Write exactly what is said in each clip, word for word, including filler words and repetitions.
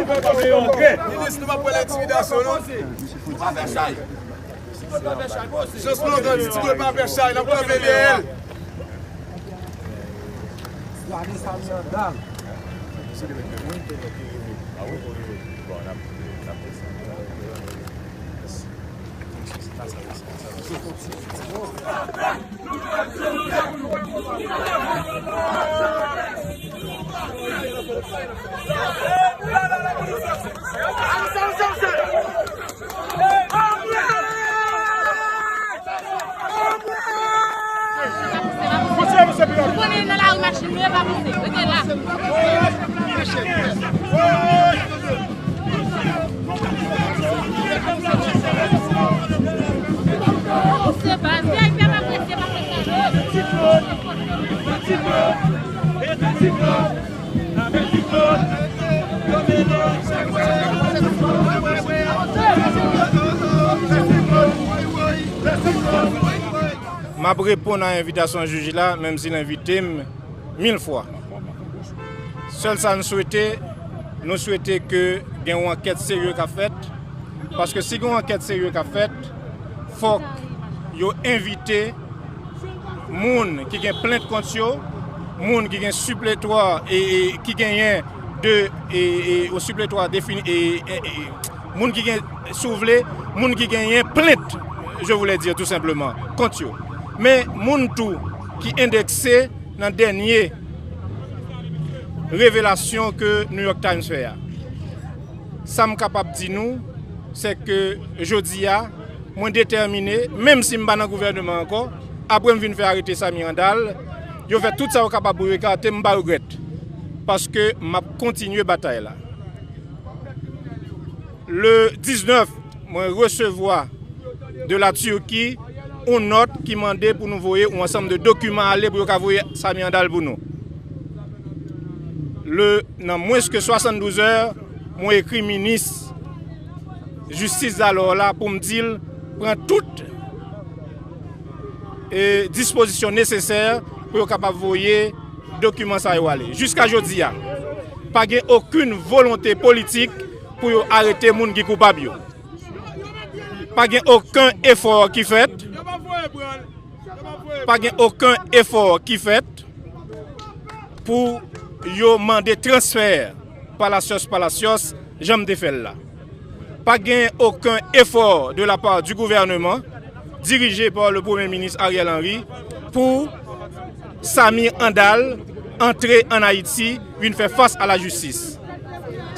Minis, nou pa pran entimidasyon, non. Nou pa fè chay. Ti Claude pa fè chay, poze. Ti Claude pa fè chay, n ap kanpe dèyè l. Gade sa m nan dal. Ou konnen nan lari machin nou ye, pa pouse. Rete la. Pa pouse, baz. V I P ap apresye, pa fè sa. M ap reponn a envitasyon jij la, menm si l envite m mil fwa. Sèl sa n swete, nou swete ke gen yon ankèt serye k ap fèt, paske si gen yon ankèt serye k ap fèt, fòk yo envite moun ki gen plent kont yo, moun ki gen sipletwa e, e ki genyen de e, e, yon sipletwa defini e, e, e moun ki gen, si w vle, moun ki genyen plent, je voulais dire tout simplement, kont yo. Men moun tou ki endekse nan dènye revelasyon ke New York Times fè a. Sa m kapab di nou, se ke jodi a, mwen detèmine, menm si m pa nan gouvèneman ankò, apre m vin fè arete Samir Handal, yo fè tout sa yo kapab pou yo ekate m, m pa regrèt. Paske m ap kontinye batay la. Le diznèf, mwen resevwa de la Turquie yon nòt ki mande pou nou voye yon ansanm de dokiman ale pou yo ka voye Samir Handal pou nou. Le, nan mwens ke swasanndouz è, mwen ekri minis jistis alò la pou m di l pran tout e dispozisyon nesesè pou yo kapab voye dokiman sa yo ale. Jiska jodi a, pa gen okenn volonte politik pou yo arete moun ki koupab yo. Pa gen okenn efò ki fèt. Pa gen okenn efò ki fèt pou yo mande transfè Palacios Palacios, jan m te fè l la. Pa gen okenn efò de la part du gouvernement, dirije pa le Premye Minis Ariel Henry, pou Samir Handal antre ann Ayiti, vin fè fas a la jistis.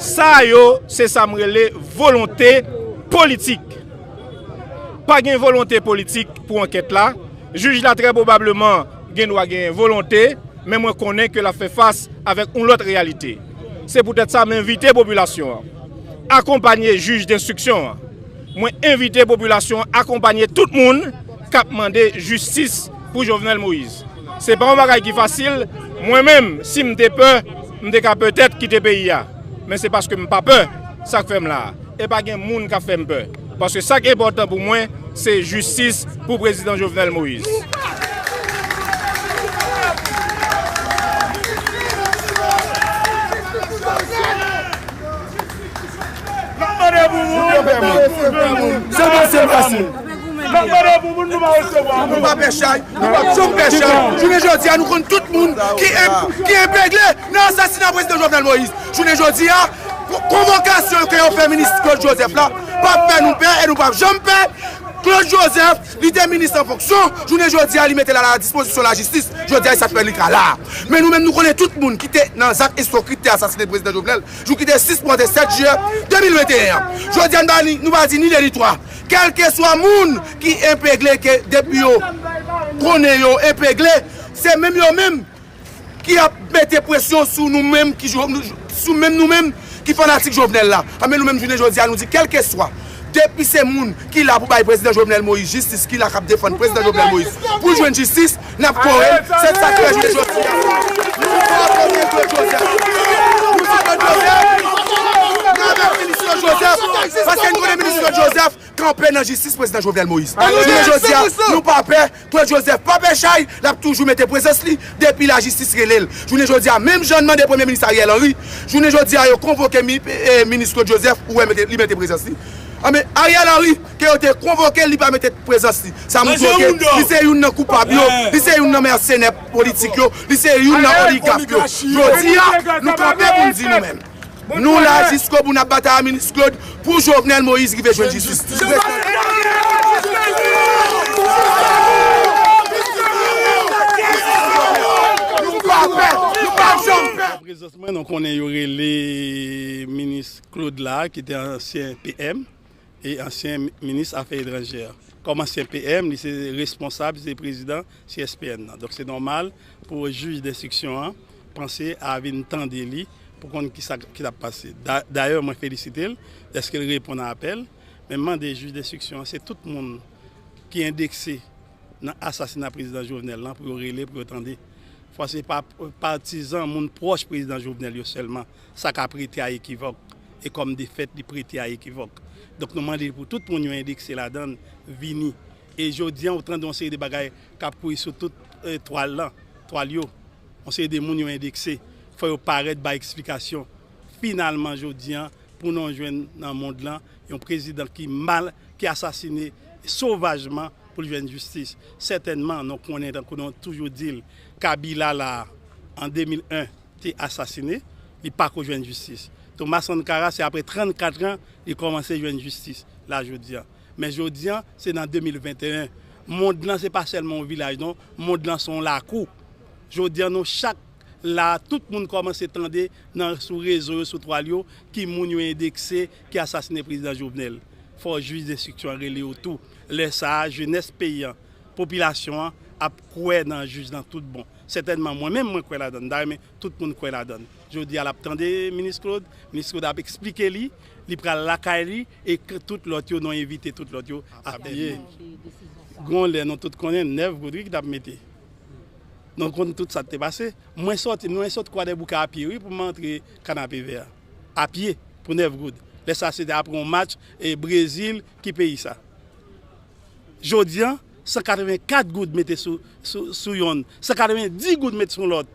Sa yo, se sa m rele volonte politik. Pa gen volonte politik pou ankèt la. Jij la, trè pwobableman, gen dwa gen volonte, men mwen konnen ke l ap fè fas avèk yon lòt reyalite. Se poutèt sa, m envite popilasyon an akonpanye jij denstriksyon an. Mwen envite popilasyon an akonpanye tout moun k ap mande jistis pou Jovenel Moïse. Se pa yon bagay ki fasil. Mwen menm, si m te pè, m te ka petèt kite peyi a. Men se paske m pa pè, sa k fè m la a. E pa gen moun k ap fè m pè. Paske sa k enpòtan pou mwen, se jistis pou prezidan Jovenel Moïse. N ap mande pou moun. Se fasil, fasil. N ap mande pou moun, nou pa resevwa. Nou pa pè chay, nou p ap janm pè chay. Jounen jodi a, nou konn tout moun ki en-, ki enpegle nan asasina prezidan Jovenel Moïse. Jounen jodi a, ko-, konvokasyon ke yo fè minis Claude Joseph la p ap fè nou pè e nou p ap janm pè. Claude Joseph, li te minis an fonksyon. Jounen jodi a, li mete l a la dispozisyon lajistis. Jodi a, e sa k fè li ka la a. Men nou menm, nou konnen tout moun ki te nan zak estwokri ki te asasinen prezidan Jovenel, jou ki te sis mwa, te sèt jiyè de mil venteyen an. Jodi a, nou pa ni, nou pa di ni de ni twa. Kèlkeswa moun ki enpegle, ke depi yo konnen yo enpegle, se menm yo menm ki ap mete presyon sou nou menm ki jo-, sou menm nou menm ki fanatik Jovenel la. Anben nou menm jounen jodi a nou di kèlkeswa, depi se moun ki la pou bay prezidan Jovenel Moïse jistis, ki la k ap defann prezidan Jovenel Moïse pou l jwenn jistis, n ap kore. Se sa k fè jounen jodi a nou sipòte Claude Joseph. Nou sipòte Claude Joseph. N avèk minis Claude Joseph. Paske n konnen minis Claude Joseph kanpe nan jistis prezidan Jovenel Moïse. Jounen jodi a, nou pa pè, Claude Joseph pa pè chay, l ap toujou mete prezans li depi lajistis rele l. Jounen jodi a, menm jan n mande Premye Minis Ariel Henry, jounen jodi a, yo konvoke mi, eh, minis Claude Joseph, ou wè mete, li mete prezans li. Anben, Ariel Henry, ke yo te konvoke l, li pa mete prezans li. Sa montre ke li se youn nan koupab yo, li se youn nan mèsenè politik yo, li se youn nan oligak yo. Jodi a, nou kanpe pou n di nou menm. Nou la jiskobout, n ap batay ak minis Claude pou Jovenel Moïse rive jwenn jistis. Nou pa pè, nou pa janm pè. Prezans mwen, nou konnen yo rele minis Claude la, ki te ansyen P M e ansyen minis afè etranjè. Kòm ansyen P M, li se responsab, li se prezidan C S P N nan. Donk, se nòmal pou jij denstriksyon an panse a vin tande li pou konn kisa ki t ap pase. Da-, dayè, mwen felisite l dèske l reponn a apèl, men m mande jij denstriksyon an, se tout moun ki endekse nan asasina prezidan Jovenel lan pou yo rele, pou yo tande. Fò se pa patizan, moun pwòch prezidan Jovenel yo sèlman, sa k ap rete a ekivòk. E kòm defèt, li prete a ekivòk. Donk, nou mande pou tout moun yo endekse ladan l vini. E jodi a, ou tande yon seri de bagay k ap kouri sou tout, eh, twal lan, twal yo. Yon seri de moun yo endekse. Fò yo parèt bay eksplikasyon. Finalman, jodi a, pou nou jwenn nan mond lan yon prezidan ki mal, ki asasine sovajman pou l jwenn jistis. Sètènman, nou konnen, tankou nou toujou di l, Kabila la, an de mil en, te asasine, li pako jwenn jistis. Thomas Sankara, se apre trannkat an, li kòmanse jwenn jistis, la jodi a. Men jodi a, se nan de mil venteyen. Mond lan, se pa sèlman yon vilaj, non. Mond lan, se yon lakou. Jodi a, nou chak la, tout moun kòmanse tande nan, sou rezo yo, sou twal yo, ki moun yo endekse, ki asasine prezidan Jovenel. Fò jij denstriksyon an rele yo tou. Lè sa a, jenès peyi an, popilasyon an ap kwè nan jij lan tout bon. Sètènman, mwen menm, mwen kwè ladan l. M ta renmen tout moun kwè ladan l. Jodi a, l ap tande minis Claude, minis Claude ap eksplike li, li pral lakay li, e ke tout lòt yo, nou envite tout lòt yo ap vini. Gon lè nou tout konnen nèf goud wi ki t ap mete. Nou konn tout sa k te pase. Mwen sòti, mwen sot Kwadèboukè a pye wi pou m antre Kanapevè a. A pye, pou nèf goud. Lè sa se te apre yon match, e Brezil, ki peyi sa? Jodi a, san katrevenkat goud mete sou, sou, sou yonn, san katrevendi goud mete sou lòt.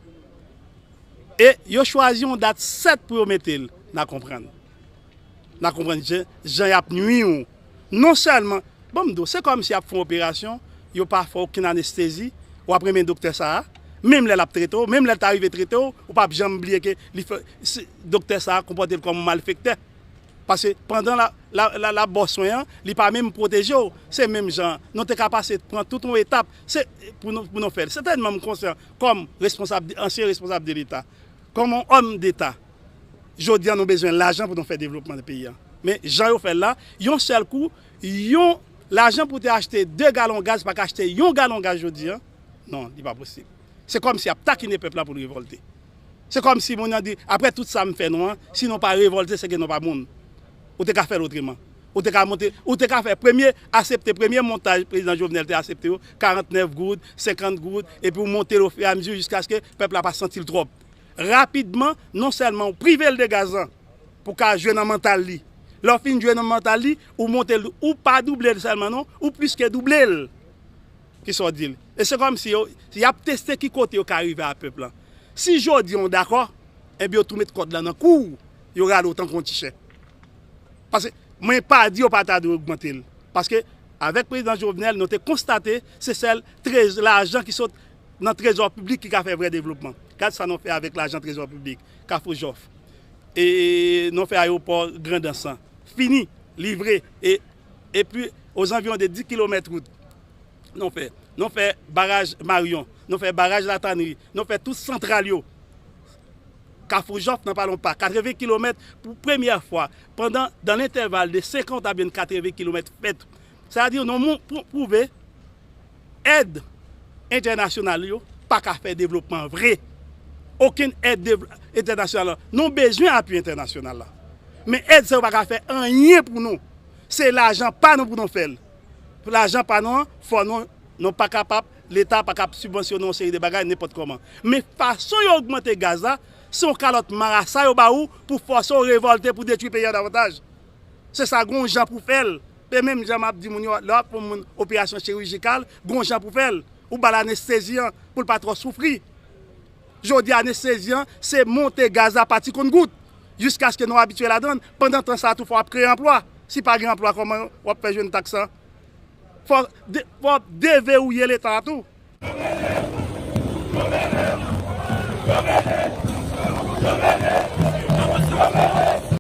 E yo chwazi yon dat sèt pou yo mete l, n a konprann. N a konprann jan, jan y ap nwi w. Non sèlman, ban m di w, se kòmsi y ap fè yon operasyon, yo pa fè okenn anestezi, w ap renmen doktè sa a, menm lè l ap trete w, menm lè l ta rive trete w, ou p ap janm bliye ke li fè, se, doktè sa a konpòte l kòm yon malfektè. Paske pandan l ap, l ap, l ap, l ap ba w swen an, li pa menm pwoteje w. Se menm jan, nou te ka pase pran tout yon etap, se pou nou, pou nou fè l. Sètènman, m konsyan, kòm responsab, ansyen responsab de Leta, kòm yon òm deta, jodi a nou bezwen lajan pou nou fè devlopman peyi a. Men jan yo fè l la, yon sèl kou, yon lajan pou te achte de galon gaz, pa ka achte yon galon gaz jodi a, non, li pa posib. Se kòmsi y ap takine pèp la pou l revòlte. Se kòmsi moun nan di, apre tout sa m fè nou an, si nou pa revòlte, se ke nou pa moun. Ou te ka fè l otreman. Ou te ka monte, ou te ka fè premye, aksepte premye montaj prezidan Jovenel te aksepte yo, karantnèf goud, senkant goud, epi w monte l ofiramezu jiskaske pèp la pa santi l twòp. Rapidman, non sèlman w prive l de gaz lan, pou w ka jwe nan mantal li. Lè w fin jwe nan mantal li, ou monte l, ou pa double l sèlman non, ou plis ke double l. Kisa w di l? E se kòmsi yo, y ap teste ki kote yo ka rive a pèp lan. Si jodi a w dakò, enben yo tou met kòd lan nan kou w, yo rale w tankou yon ti chen. Paske mwen pa di yo pa ta dwe ogmante l. Paske avèk prezidan Jovenel, nou te konstate se sèl trez-, lajan ki sot nan trezò piblik ki ka fè vrè devlopman. Gad sa nou fè avèk lajan trezò piblik, Kafou Jòf. E nou fè ayewopò Grandans lan. Fini, livre, e, epi ozanviwon de dis kilomèt wout. Nou fè, nou fè baraj Maryon, nou fè baraj Latanri, nou fè tout santral yo. Kafou Jòf nan Palonpa, katreven kilomèt pou premyè fwa, pandan, dans l'intervalle de senkant a byen katreven kilomèt fèt. Sa vle di, nou moun pou pwouve èd entènasyonal yo pa ka fè devlopman vre. Okenn èd dev-, entènasyonal la. Nou bezwen apui entènasyonal la. Men èd sa yo pa ka fè anyen pou nou. Se lajan pa nou pou nou fè l. Lajan pa nou an, fò nou, nou pa kapab, Leta pa kab sibvansyone yon seri de bagay nenpòt kòman. Men fason yo ogmante gaz la, se yon kalòt marasa yo ba ou pou fòse w revòlte, pou detwi peyi a davantaj. Se sa, gon jan pou fè l. E menm jan m ap di moun yo, lè w ap fè yon moun operasyon chirijikal, gon jan pou fè l. Ou ba l anestezi an pou l pa twò soufri. Jodi a, anestezi an, se monte gaz la pa ti konn gout, jiskaske nou abitye ladan l. Pandan tan sa a tou, fò w ap kreye anplwa. Si pa gen anplwa, kòman w ap fè jwenn taks lan? Fò, de, fò w ap deverouye Leta a tou.